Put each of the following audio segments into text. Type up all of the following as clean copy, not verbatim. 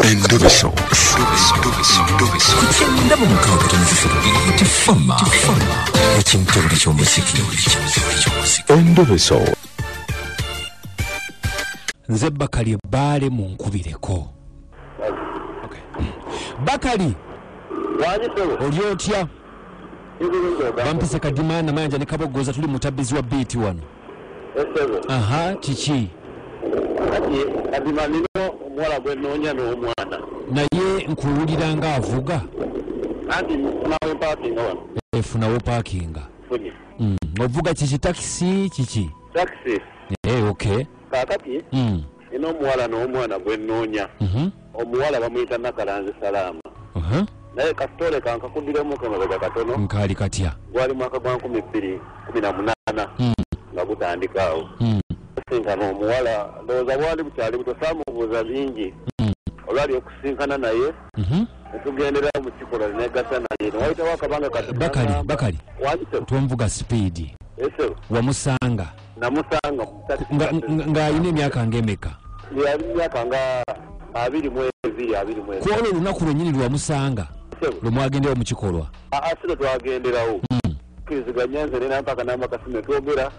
Endobeso. 6 ekimutebuli ky'omuziki. Endobeso. Nze Bakali Bbaale munkubireko. Okay. Bakali, oli otya? Bampise Kadima Namayanja ne Kabogoza, tuli mutabizi wa biiti wano. Aha, kiki? Kadima nina omuwala gwe nnoonya n'omwana. Naye nkuwulira ng'avuga. Anti nfunawo paakinga wano. Efunawo paakinga. Nfunye. Ovuga kiki, takisi kiki? Takisi. Okay. Kaakati nina omuwala n'omwana gwe nnoonya. Omuwala bamuyita Nakalanzi Salama. Naye kasitole kankakuddiramu kamabega katono. Nkaali katya? Gwali mwaka gwa 2018 nga gutandika awo. Okusinkana omuwala ndowooza bwali bukyali buto, saamubuuza bingi. Olwali okusinkana naye netugendera mu kikolwa negatta naye newayitawo akabanga katono. Bakali, tonvuga sipiidi. Wamusanga? Namusanga ng'alina emyaka ng'emeka? Yali myaka nga 22, 23. Ku olwo olunaku lwennyini lwamusanga lwe mwagenderawo mu kikolwa? Si lwe twagenderawo. Tukiriziganya nze ne nampaka n'amakasimu ne twogera.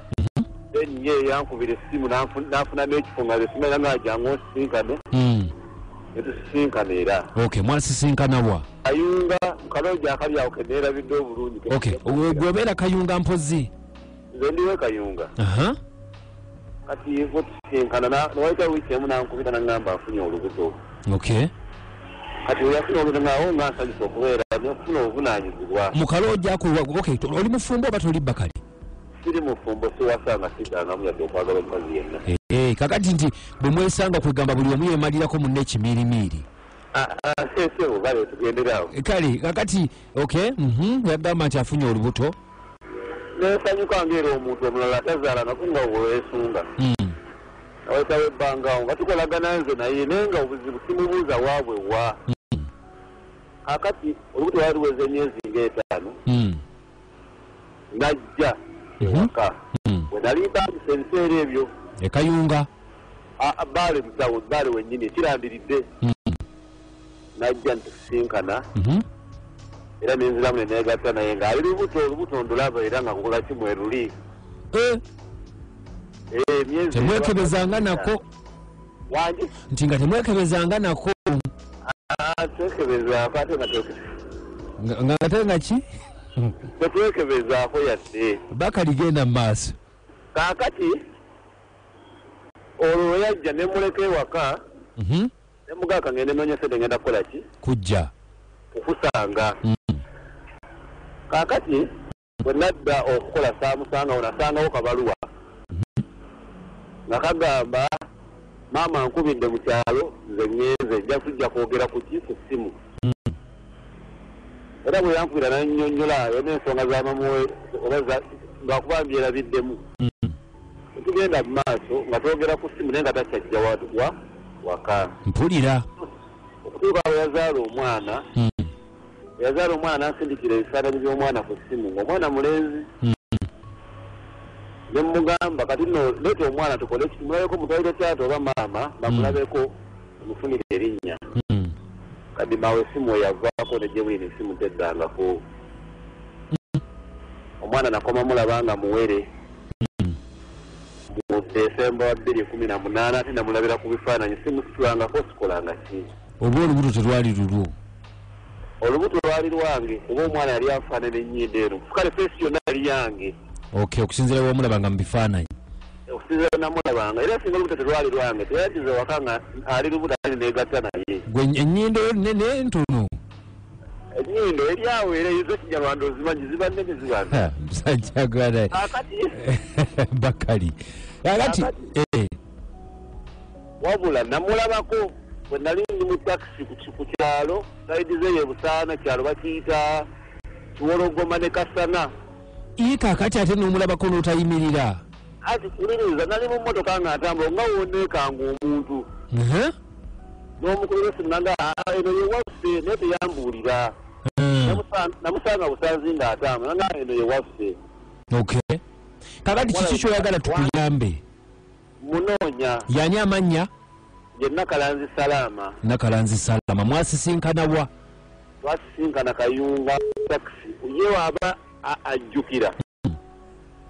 Then ye yankubira essimu n'afuna n'ekifo nga simanyi nga jangu onsisinkane. Ne tusisinkana era. Okay, mwasisinkana wa? Kayunga, mu kaloogi akali awo ke neerabidde obulungi. Okay, gwe obeera Kayunga mpozzi? Nze ndiwe Kayunga. Kati bwe tusisinkana newayita wiiki emu n'ankubira n'angamba afunye olubuto. Okay. Kati we yafuna olubuto ng'awo nga nsanyusa okubeera n'okufuna obuvunaanyizibwa. Mu kaloogi ako, okay, oli mufumbo oba toli Bakali? Siri mufumbo, siwasanga, sidangamu yadde okwagala omukazi yenna. Kakati nti bwe mwesanga kwegamba buli omu yeemalirako munne ekimiirimiiri. Sebo kale tugendere awo. Kale kakati okay, yagamba nti afunye olubuto. Nesanyuka ng'era omuntu omulala atazaala nako nga weesunga. Nawayitawo ebbanga awo nga tukolagana nze naye, naye nga obuzibu simubuuza waabwe wa. Kakati olubuto lwali luweza emyezi ng'etaano. Najja ewaka. Bwe nali mpangisa ebiseera ebyo. E Kayunga? Bbaale musawo, Bbaale wennyini kirandiridde. Najja ntusinkana. Era nenziramu ne neegatta naye ng'ali lubuto, olubuto ndulaba era nga nkola ki mweruli. Temwekebezanga nako? Wangi? Nti nga temwekebezanga nako? Twekebezaako ate nga Nga ate nga ki? Tetwekebezaako yadde. Bakali genda mu maaso. Kaakati olwo lwe yajja ne muleka ewaka. Ne mugamba ngende nnoonya ssente ngenda kukola ki? Kujja. Kukusanga. Kaakati bwe nadda okukola saamusangawo, nasangawo kabaluwa. Nga kagamba maama nkubidde mu kyalo nze ŋŋenze nja tujja kwogera ku ki ku ssimu. Era bwe yankubira n'annyonnyola n'ensonga za maama we oba lwakuba mbyerabiddemu. Tugenda mu maaso nga twogera ku ssimu naye nga takyajja waka. Mpulira. Okutuuka bwe yazaala omwana. Yazaala omwana n'ansindikira ebifaananyi by'omwana ku ssimu ng'omwana mulenzi. Ne mmugamba kati nno leeta omwana tukole ki, tumulabeko mutwalire taata oba maama bamulabeko tumufunire erinnya. Kadima awo essimu eyavaako ne gye buli essimu teddangako. Omwana nakoma mulaba nga muwere. Mu Desemba wa 2018 ate namulabira ku bifaananyi, simusitulangako sikolanga ki. Oba olubuto terwali lulwo? Olubuto lwali lwange kuba omwana yali afaanana ennyindo eno. Kale feesi yonna yali yange. Okay, okusinziira wamulabanga mu bifaananyi. Okusinziira namulabanga era singa olubuto terwali lwange teyagize waka nga ali lubuto ali neegatta naye. Gwe ennyindo yo nnene entono? Ennyindo eri awo era ez'Ekinyarwanda ozimanyi ziba nnene ziba ntono. Musajja gwana. Kaakati Bakali. Kaakati wabula namulabako bwe nali ndi mu takisi ku kyalo sayidi ze ye Busaana, kyalo bakiyita Kiwologoma ne Kasana. Kaakati ate n'omulabako n'otayimirira? Ati kuliriza nali mu mmotoka nga ntambula nga woneekanga omuntu. N'omukubira essimu nanga eno ye waffe naye teyambuulira. Namusanga busanzi ng'atambula nanga eno ye waffe. Okay. Kaakati kiki ky'oyagala tukuyambe? Munoonya. Yani amannya? Ye Nakalanzi Salama. Nakalanzi Salama. Mwasisinkana wa? Twasisinkana Kayunga taxi. Ye waba ajjukira.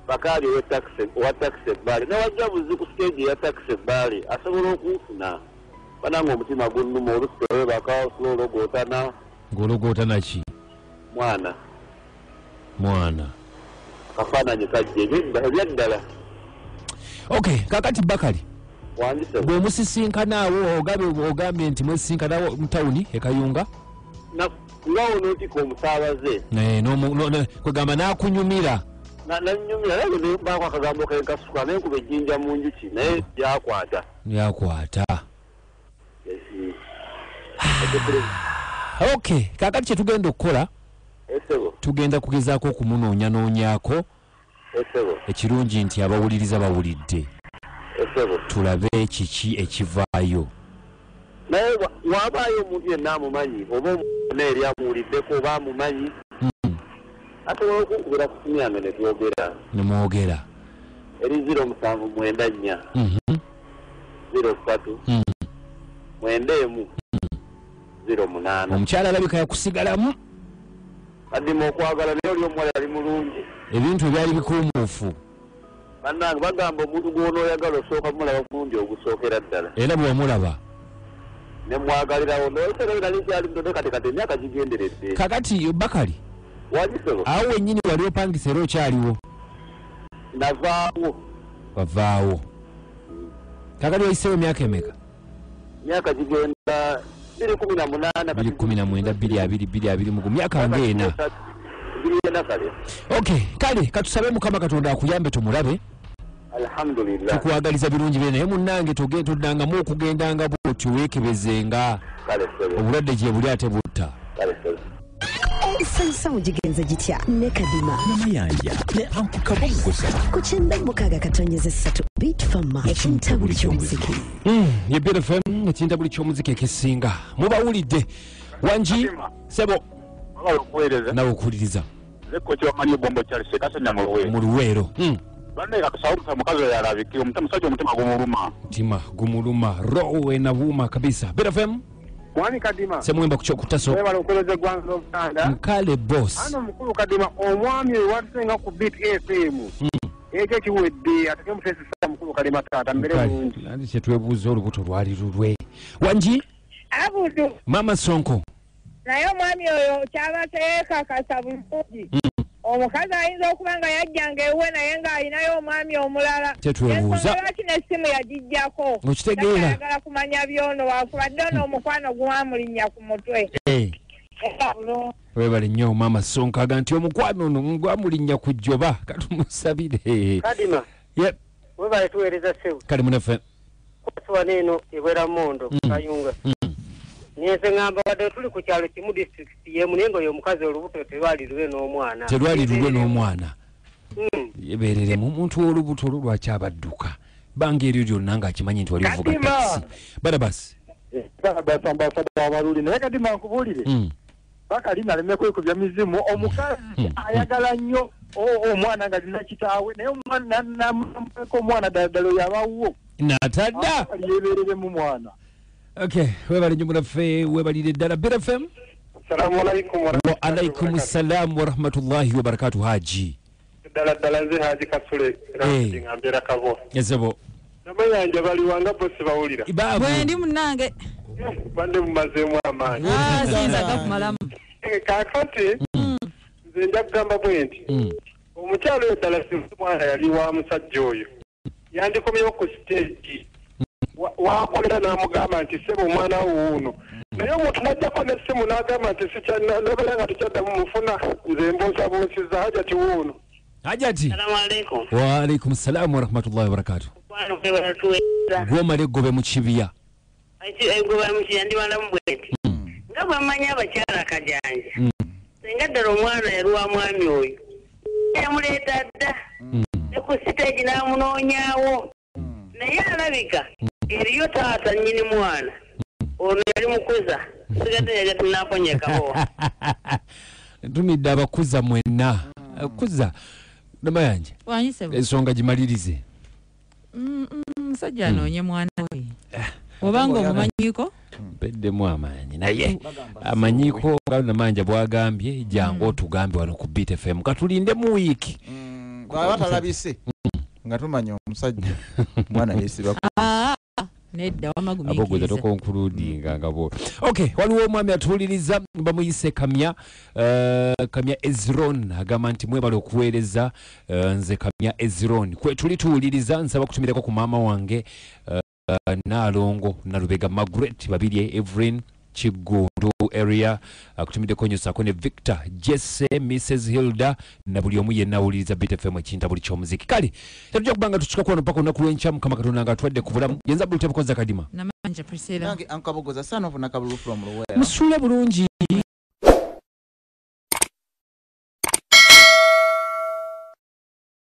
Bakali we taxi, wa taxi bali. Na wajja buzi ku stage ya taxi bali. Asobola okunfuna. Banange omutima gunnuma olusi baka ologotana. Ng'ologotana ki? Mwana. Mwana. Akafaananyi kajja ebyaddala. Okay, kakati Bakali. Bw'omusisinkana awo ogambye nti mwesisinkana mu tawuni e Kayunga? Nga onootika omusaabaze. Kwegamba n'akunyumira. Nanyumira naye ne mbaako akagambo ke nkasuka naye nkuba ejjinja mu njuki naye byakwata. Byakwata. Okay, kakati kye tugenda okukola, tugenda kugezaako okumunoonyanoonyaako. Ekirungi nti abawuliriza bawulidde. Tulabe kiki ekivaayo. Naye wabaayo omuntu yenna amumanyi oba omuntu eri amuwuliddeko oba amumanyi asobola okunkubira ku simu yange ne twogera. Ne mwogera. Eri 0794 03 91 08. Omukyala alabika yakusigalamu. Kadima okwagala naye oli omuwala yali mulungi. Ebintu ebyali bikuumuufu. Bannange bagamba omuntu gw'onooyagala osooka mulaba mulundi ogusookera ddala. Era bwe wamulaba. Ne mwagalirawo ndowooza nali nkyali muto kati kati emyaka gigenderedde. Kakati Bakali. Wagisebo. Awo wennyini wali opangisa era okyaliwo? Navaawo. Wavaawo. Kakati wayiseewo emyaka emeka? Emyaka gigenda 2018. 2019 2020 2021 myaka ng'ena. Okay, kale katusabe Mukama Katonda akuyambe tumulabe. Alhamdulillah. Tukwagaliza birungi bye naye munnange todangamu okugendanga bw'otyo weekebezenga. Obulwadde gye buli ate butta. Esansa mugigenze gitya ne Kadima Namayanja ne Anku Kabongosa ku 96.3 Beat Fama ekintabuli ky'omuziki. Ye Beat FM ekintabuli ky'omuziki ekisinga mubawulidde. Wangi sebo nawe okuwuliriza. Kocha wamanyi bombo Charles Kasanya mu Luweero. Banne katusawusa mukazi yalabiki omusajja omutima gumuluma. Mutima gumuluma roho enavuuma kabisa. Beat FM. Mwami Kadima. Semwemba kutaso. Webale okuweereza eggwanga l'Obuganda. Mukale boss. Ano mukulu Kadima omwami oyo ku Beat FM. Ekyo kiwedde atake mutesesa mukulu Kadima taata mbere bulungi. Andi kyetwebuuza olubuto lwali lulwe. Wangi? Abudu. Mama Sonko. Naye omwami oyo kyaba teyeekakasa bulungi. Omukazi ayinza okuba nga yajjanga ewuwe naye ng'alinayo omwami omulala. Kyetwebuuza. Lwaki n'essimu yagiggyako? Okitegeera. Ayagala kumanya byono wakubadde ono omukwano gwamulinnya ku mutwe. Webale nnyo Mama Sonko aga nti omukwano ono gwamulinnya ku jjoba katumusabire. Kadima. Yep. Webale tuweereza ssebo. Kale munaffe. Kwasiwa eno ebwera Mondo Kayunga. Nyenze ngamba wadde tuli ku kyalo kimu disitulikiti y'emu naye ng'oyo omukazi olubuto terwali lulwe n'omwana. Terwali lulwe n'omwana. Yebeereremu omuntu w'olubuto olwo lwaki abadduka? Bbanga eryo lyonna ng'akimanyi nti wali ovuga takisi. Barabasi. Barabasi ambasada w'Abaluli naye Kadima nkubuulire. Bakali naleme kwekubya mizimu omukazi ayagala nnyo omwana nga alina kitaawe naye omwana namuleka omwana ddala ddala oyo abawuwo. Natadda. Yebeereremu mwana. Okay, webale nnyo munaffe webalire ddala. Beat FM. Assalamu alaikum wa alaikum salam wa rahmatullahi wa barakatuh. Haji. Ddala ddala nze Haji Kasule nga mbeera Kabo. Ezebo. Namayanja bali wanga bo sibawulira. Bwendi munnange. Bande mumazeemu amaanyi. Siyinza gakumalamu. Kaakati nze nja kugamba bwe nti omukyalo oyo ddala si mwana yali wa musajja oyo yandikomyewo ku siteegi. Wakolera n'amugamba nti ssebo omwana wo wuuno naye omuntu n'ajjako n'essimu n'agamba nti nobeera nga tekyaddamu mufuna nze mbuusabuusiza Hajati wuuno. Hajati. Assalamu alaikum. Wa alaikum salaam wa rahmatullahi wa barakatuh. Gwomala eggobe mu kibiya. Eggobe mu kibiya ndibalamu bwenti. Nga bwe mmanyi abakyala kajanja. Singa ddala omwana yali wa mwami oyo. Yamuleeta dda. Ne ku siteegi n'amunoonyaawo. Naye alabika eriyo taata nnyini mwana. Ono yali mukuza. Sigadde yali tunaaponyekawo. Ntumidde abakuza mwenna. Kuza. Namayanja. Ensonga gimalirize. Musajja anoonye mwana we. Obanga omumanyiko mpeddemu amaanyi, naye amanyiko nga Namanja bwagambye, jangu otugambe wano ku Beat FM. Katulinde mu wiiki. Bwaba talabise nga tumanya omusajja mwana yesiba. Ah, nedda, Abogoza. wamagumiikiriza. Tokonkuludinga nga bo. Okay, waliwo omwami atuwuliriza, bamuyise Kamya, Kamya Ezron, agamba nti mwebale okuweereza. Nze Kamya Ezron, kwe tuli tuwuliriza. Nsaba kutumirako ku maama wange, Naalongo Nalubega Margaret Babirye Evelyn, Kiggundu area. Akutumiddeko nnyo, saako ne Victor Jesse, Mrs Hilda na buli omu yenna awuliriza Beat FM, ekinta buli kyomuziki. Kale tetujja kubanga tukika kuwano paka olunaku lw'enkya, Mukama Katonda nga atwadde ku bulamu. Yenza Bulute Bukoza Kadima. Namanja Priscilla. Nange Ankabogoza, son of Nakabulu from Luwera. Musuule bulungi.